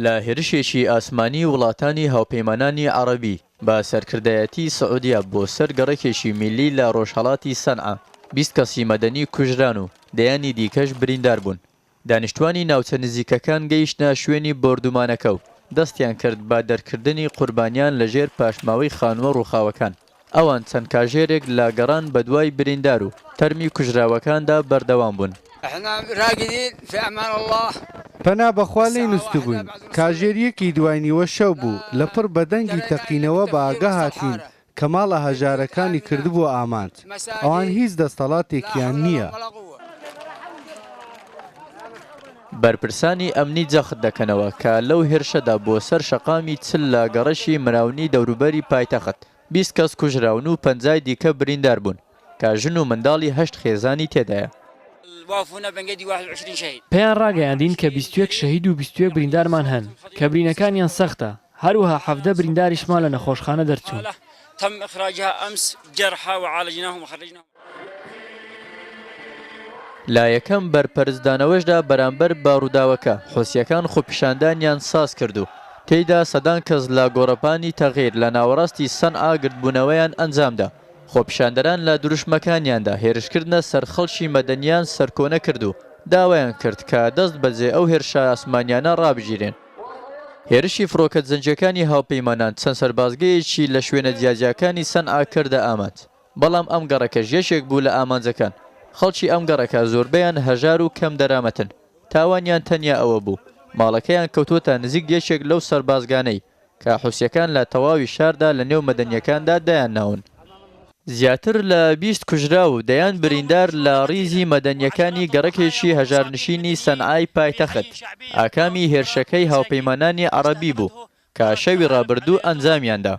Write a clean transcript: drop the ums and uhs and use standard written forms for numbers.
لە هێرشێکی ئاسمانی وڵاتانی هاوپەیمانانی عەڕەبی بە سەرکردایەتی سعودیە بۆ سەر گەڕەکێکی میللی لە ڕۆژهەڵاتی سەنعا، 20 کەسی مەدەنی کوژران و دەیانی دیکەش بریندار بوون. دانیشتوانی ناوچە نزیکەکان گەیشتنە شوێنی بۆردومانەکە و دەستیان کرد بە دەرکردنی قوربانیان لە ژێر پاشماوەی خانووە ڕووخاوەکان. ئەوان چەند کاژێرێک لە گەڕان بەدوای بریندار و تەرمی کوژراوەکاندا بەردەوام بوون. پەنا بەخوا لێی نوستبووین، کاژێر یەکی دوای نیوە شەو بوو، لەپڕ بە دەنگی تەقینەوە بە ئاگا هاتین کە ماڵە هەژارەکانی کردبووە ئامانج، ئەوان هیچ دەستەڵاتێکیان نییە. بەرپرسانی ئەمنی جەخت دەکەنەوە کە لەو هێرشەدا بۆ سەر شەقامی 40 لە گەڕەکی مراونی دەوروبەری پایتەخت، 20 کەس کوژراون و پەنجای دیکە بریندار بوون کە ژن و منداڵی هەشت خێزانی تێدایە. پێیان ڕاگەیاندین کە 21 شەهید و 21 بریندارمان هەن کە برینەکانیان سەختە، هەروەها 17 برینداریشمان لە نەخۆشخانە دەرچوون. لە یەکەم بەرپەرچدانەوەشدا بەرامبەر بە ڕووداوەکە، حوسییەکان خۆپیشاندانیان ساز کرد و تێیدا سەدان کەس لە گۆڕەپانی تەغییر لە ناوەڕاستی سەنعا گردبوونەوەیان ئەنجامدا. خۆپیشاندەران لە دروشمەکانیاندا هێرشکردنە سەر خەڵکی مەدەنییان سەرکۆنە کرد و داوایان کرد کە دەستبەجێ ئەو هێرشە ئاسمانییانە ڕابگیرێن. هێرشی فڕۆکە جەنگییەکانی هاوپەیمانان چەند سەربازگەیەکی لە شوێنە جیاجیاکانی سەنعا کردە ئامانج. بەڵام ئەم گەڕەکەش یەکێک بوو لە ئامانجەکان. خەڵکی ئەم گەڕەکە زۆربەیان هەژار و کەم دەرامەتن. تاوانیان تەنیا ئەوە بوو، ماڵەکەیان کەوتووەتە نزیک یەکێک لەو سەربازگانەی کە حوسییەکان لە تەواوی شاردا لە نێو مەدەنییەکاندا دایانناون. زیاتر لە 20 کوژراو و دەیان بریندار لە ڕیزی مەدەنییەکانی گەڕەکێکی هەژارنشینی سەنعای پایتەخت، ئاکامی هێرشەکەی هاوپەیمانانی عەڕەبی بوو کە شەوی ڕابردوو ئەنجامیاندا.